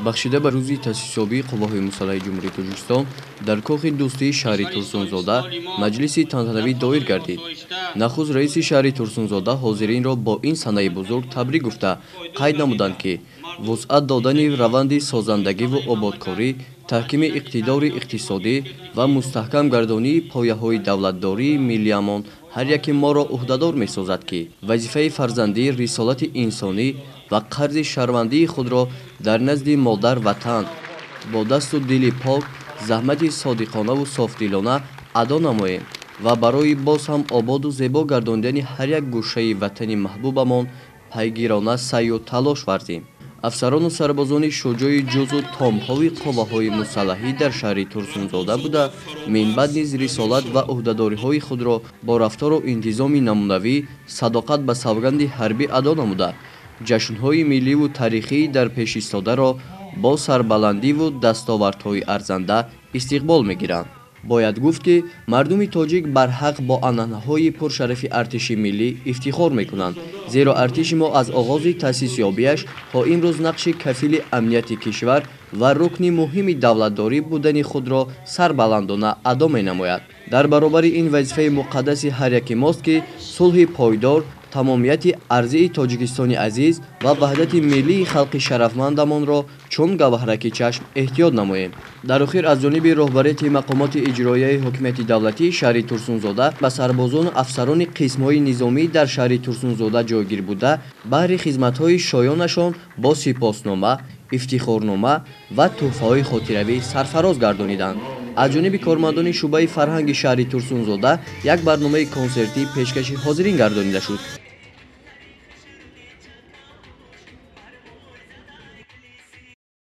Бахшида ба рӯзи таъсисёбии Қувваҳои мусаллаҳи Ҷумҳурии Тоҷикистон дар Кохи дӯстии шаҳри Турсунзода маҷлиси тантанавӣ доир гардид. Нахуст раиси шаҳри Турсунзода ҳозиринро бо ин санаи бузург табрик гуфта, қайд намуданд, ки вусъат додани раванди созандагиву ободкорӣ, таҳкими иқтидори иқтисодӣ ва мустаҳкам гардонии пояҳои давлатдории миллиамон ҳар яке моро ӯҳдадор месозад, ки вазифаи фарзандӣ, рисолати инсонӣ ва қарзи шаҳрвандии худро дар назди модар ватан бо дасту дили пок, заҳмати содиқонаву софдилона адо намоем ва барои боз ҳам ободу зебо гардондани ҳар як гӯшаи ватани маҳбубамон пайгирона саъю талош варзем. Афсарону сарбозони шуҷои ҷузу томҳои қувваҳои мусаллаҳӣ дар шаҳри Турсунзода буда, минбаъд низ рисолат ва ӯҳдадориҳои худро бо рафтору интизоми намунавӣ, садоқат ба савганди ҳарбӣ адо намуда, ҷашнҳои милливу таърихии дар пешистодаро бо сарбаландиву дастовардҳои арзанда истиқбол мегиранд. Бояд гуфт, ки мардуми тоҷик барҳақ бо анъанаҳои пуршарафи артиши миллӣ ифтихор мекунанд, зеро артиши мо аз оғози таъсисёбиаш то имрӯз нақши кафили амнияти кишвар ва рукни муҳими давлатдорӣ будани худро сарбаландона адо менамояд. Дар баробари ин вазифаи муқаддаси ҳар яке мост, ки сулҳи пойдор, тамомияти арзии Тоҷикистони азиз ва ваҳдати миллии халқи шарафмандамонро чун гавҳараки чашм эҳтиёт намоем. Дар охир аз ҷониби роҳбарияти мақомоти иҷроияи ҳокимияти давлатии шаҳри Турсунзода ба сарбозону афсарони қисмҳои низомӣ дар шаҳри Турсунзода ҷойгир буда, баҳри хизматҳои шоёнашон бо сипоснома, ифтихорнома ва тӯҳфаҳои хотиравӣ сарфароз гардониданд. Аз ҷониби кормандони шӯъбаи фарҳанги шаҳри Турсунзода як барномаи консертӣ пешкаши ҳозирин гардонида шуд.